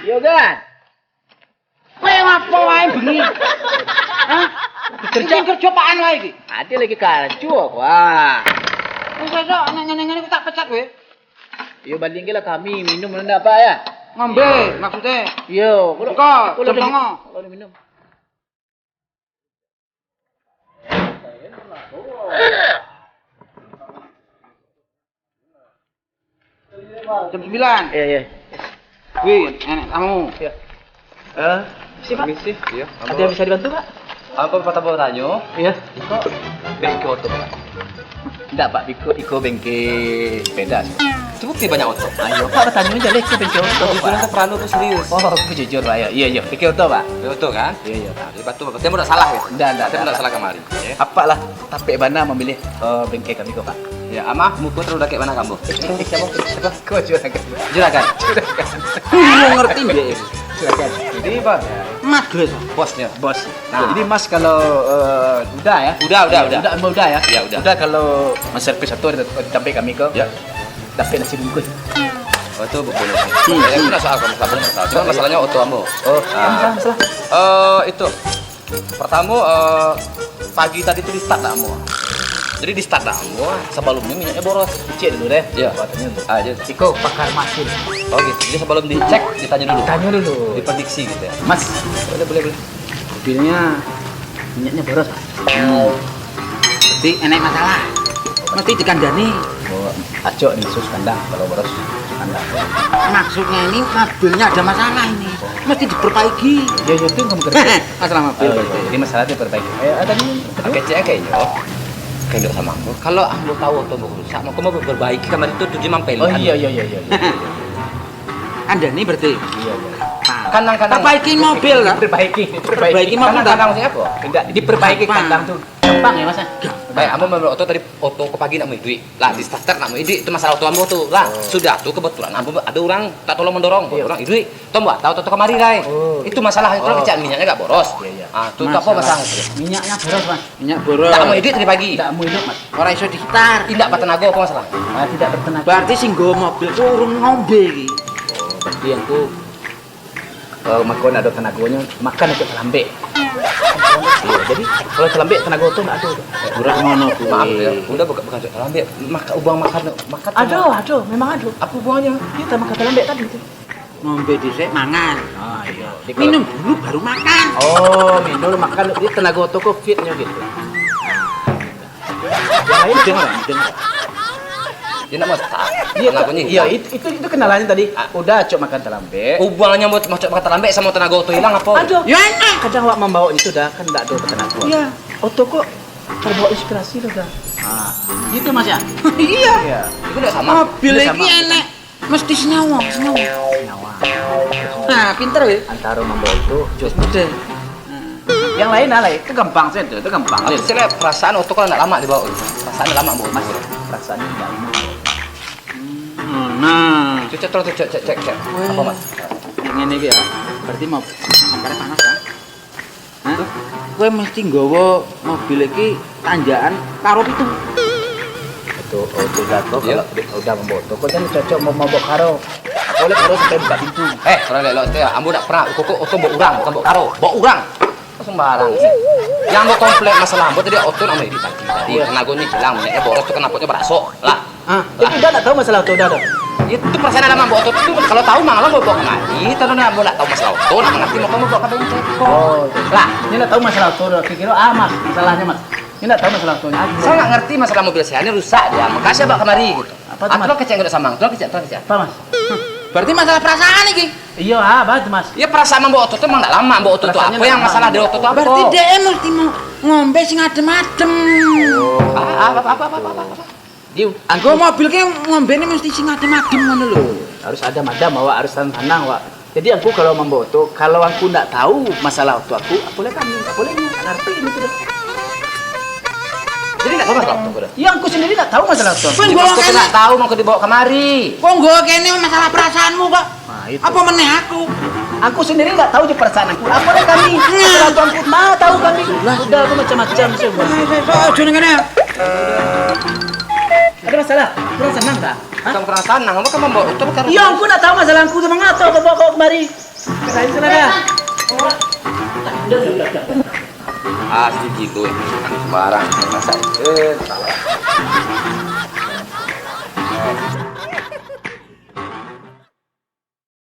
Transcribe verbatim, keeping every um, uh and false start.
Yo kan? Kowe ngapo wae bengi? Hah? Kerja, kerja apaan wae iki? Ade lagi karajo aku, ah. Wis esok, anak ngene-ngene ku tak pecat kowe. Yo, baliangkanlah kami minum, ndak apa ya? Ngombe, maksudnya? Yo, kalau, Buka, kalau jam udah songo. Kalau udah minum. Jam sembilan. Iya, iya. Wih, nenek tamu. Iya. Eh, Permisi, Pak. Permisi. Iya, ada yang bisa dibantu, Pak? Apa, Pak, tamu tanyo? Iya. Iko bengkel oto, Pak? Ndak, Pak. Iko, iko bengkel sepeda. Cukup banyak oto. Ayo, Pak, bertanya aja lah, iko bengkel oto, Pak. Jujur, aku perlu, aku serius. Oh, aku jujur, Pak. Iya, iya, iya. Bengkel oto, Pak. Bengkel oto, kan? Iya, iya, Pak. Jadi, Pak, tuh, berarti aku ndak salah, ya? Ndak, ndak, ndak, ndak salah kamari, ya. Apak lah tapek bana mamilih, eh, bengkel kami ko, Pak. Ya, amah, muko terlalu dakek bana ka ambo. Siapa? Siapa? Kau juragan. Juragan? Juragan. Kurang ngerti dia. Juragan. Jadi, Bang. Mas, Gus. Bosnya. Bos. Nah. Jadi, Mas, kalau, eh, udah ya? Udah, udah, udah. Udah, udah ya? Ya, udah. Udah, kalau Mas servis satu ada di tampek kami ko. Ya. Dapek nasi bungkus. Oh, itu boleh. Hmm. Ya, itu ndak soal, kalau masalah, ndak soal. Cuma masalahnya oto ambo. Oh, ah, masalah, masalah. Eh, itu. Pertamo, eh, pagi tadi tu di start dak ambo. Jadi di start dak ambo, sabalumnyo minyaknyo boros. Cek dulu deh. Iya. Buatannya dulu. Ah, iya. Iko pakar masin. Oh, gitu. Jadi sabalum dicek, ditanyo dulu. Tanyo dulu. Diprediksi gitu ya. Mas, boleh, boleh, boleh. Mobilnya minyaknya boros, Pak. Hmm. Berarti enek masalah. Mesti dikandani. Oh, acok nih, sus kandang. Kalau boros, sus kandang. Maksudnya ini mobilnya ada masalah ini. Mesti diperbaiki. Ya, ya, itu nggak mungkin. Masalah mobil. Oh, iya. Jadi masalah itu perbaiki. Eh, ah, tadi, tadi? Kecek kayaknya. Kayak sama aku. Kalau aku tahu oto rusak, aku mau perbaiki kamari itu tujuh mampel. Oh, iya, iya, iya, iya, iya. Anda nih berarti? Iya, iya. Nah, kandang-kandang. Perbaiki mobil lah. Perbaiki, perbaiki. Perbaiki mobil. Kandang-kandang siapa? Tidak, diperbaiki kandang tuh. Gampang ya, Mas, ya? Gampang. Baik, ambo mau oto tadi, oto ko pagi nak mau duit. Lah, di starter nak mau duit, itu masalah oto ambo tu. Lah, sudah tu kebetulan ambo ada orang tak tolong mendorong, orang duit. Tong buat tahu oto kamari, Rai. Oh. Itu masalah, kalau kecek minyaknya agak boros. Iya, iya. Ah, tu, tu apa masalah? Minyaknya boros, Mas. Minyak boros. Tak mau duit tadi pagi. Tak mau duit, Mas. Orang iso disetar. Indak bertenaga apa masalah? Ah, tidak bertenaga. Berarti sing nggawa mobil tu urang ngombe iki. Oh, berarti yang tu kalau makan ada tenagonyo, makan agak terlambat. Iya, jadi kalau terlambat tenaga tu ndak ada. Kurang mano tu? Maaf ya, udah bukan, bukan terlambat. Maka uang makan, makan. Ada, ada, memang ada. Apa uangnya? Kita makan terlambat tadi tu. Ngombe dhisik, mangan. Ah, iya. Minum dulu baru makan. Oh, minum dulu makan, jadi tenaga oto ko fitnyo gitu. Yang lain dengar, dengar. Dia nak masak. Iya, tenagonyo iya, hilang. Itu, itu, itu kenalannya tadi. Ah. Udah, cok makan terlambat. Hubungannya mau, mau cok makan terlambat sama tenaga oto hilang apa? Aduh. Ya, enak. Kadang awak membawa itu dah, kan ndak ada tenaga. Iya. Oto kok terbawa inspirasi tu dah. Ah, gitu, Mas, ya? Iya. Iya. Itu ndak sama. Mobil ini enak. Mesti senyawa, senyawa. Senyawa. Nah, pinter, weh. Antara mambawa oto, jos muda. Yang lain lah, itu gampang saja, itu gampang saja. Aku cek lah, perasaan oto kalau ndak lama dibawa. Perasaan lama bawa. Mas, perasaan ndak lama. Hmm, nah. Cek, cek, terus, cek, cek, cek, cek. Weh. Apa, Mas? Yang ini ya, berarti mau, sampai panas, kan? Hah? Kowe mesti nggawa mobil iki tanjakan karo pitu. Itu, oh, itu dah kok, iya. Kalau di-, udah mambawa oto, kok jangan cocok mau mambawa karo. Aku oleh karo sampai buka pintu. Eh, orang lelok itu ya, ambo ndak pernah, kok, kok oto bawa urang, bukan bawa karo, bawa urang. Kok sembarang sih. Yang ambo komplain masalah ambo tadi oto nak mau dibagi tadi. Iya. Tenagonyo hilang, minyaknyo boros tu, knalpotnyo barasok. Lah. Ah, itu udah ndak tahu masalah oto udah tu. Itu perasaan dalam ambo oto tu, kalau tahu mang lah bawa kemari. Tahu nak ambo ndak tahu masalah oto, nak ngerti mau kamu bawa ke bengkel ko. Oh, lah, ini ndak tahu masalah oto udah. Kira-kira ah, Mas, masalahnya, Mas. Ini ndak tahu masalah otonya. Saya nggak ngerti masalah mobil saya ini rusak dia. Makasih bawa kemari gitu. Apa tuh, Mas? Atau kecek nggak samang, atau kecek, atau kecek. Apa, Mas? Berarti masalah perasaan iki. Iya, ah, apa tuh, Mas? Ya perasaan ambo oto tu mang ndak lama, ambo oto tu. Perasaannya apa ndak yang lama. Masalah di oto tu apa? Berarti D M mesti mau ngombe sing adem-adem. Oh. Ah, apa, apa, apa, apa, apa, apa? Di, angku mobil ke ngombe ini mesti sing adem-adem ngono lho. Harus adem-adem, awak harus tenang-tenang, Wak. Jadi angku kalau mambawa oto, kalau angku ndak tahu masalah oto aku, aku boleh kami, aku boleh ni, ngerti ini tu dah. Jadi ndak tahu masalah oto ko dah? Ya, angku sendiri ndak tahu masalah oto. Pun jadi gua kena tahu mau dibawa kemari. Kok gua kene masalah perasaanmu kok? Nah, itu. Apa meneh aku? Aku sendiri nggak tahu je perasaan aku. Apa deh kami? Nah. Perasaan aku mah tahu kami. Lah. Udah, aku macam-macam sih. Wah, saya, saya, saya, jangan dengar ya. Ada masalah? Kurang senang tak? Hah? Bukan kurang senang, kamu kan membawa oto perkara. Ya, aku nggak tahu masalah aku sama nggak tahu kau bawa kau kemari. Kadain sudah dah. Pasti gitu, eh. Sembarang masak. Eh, salah.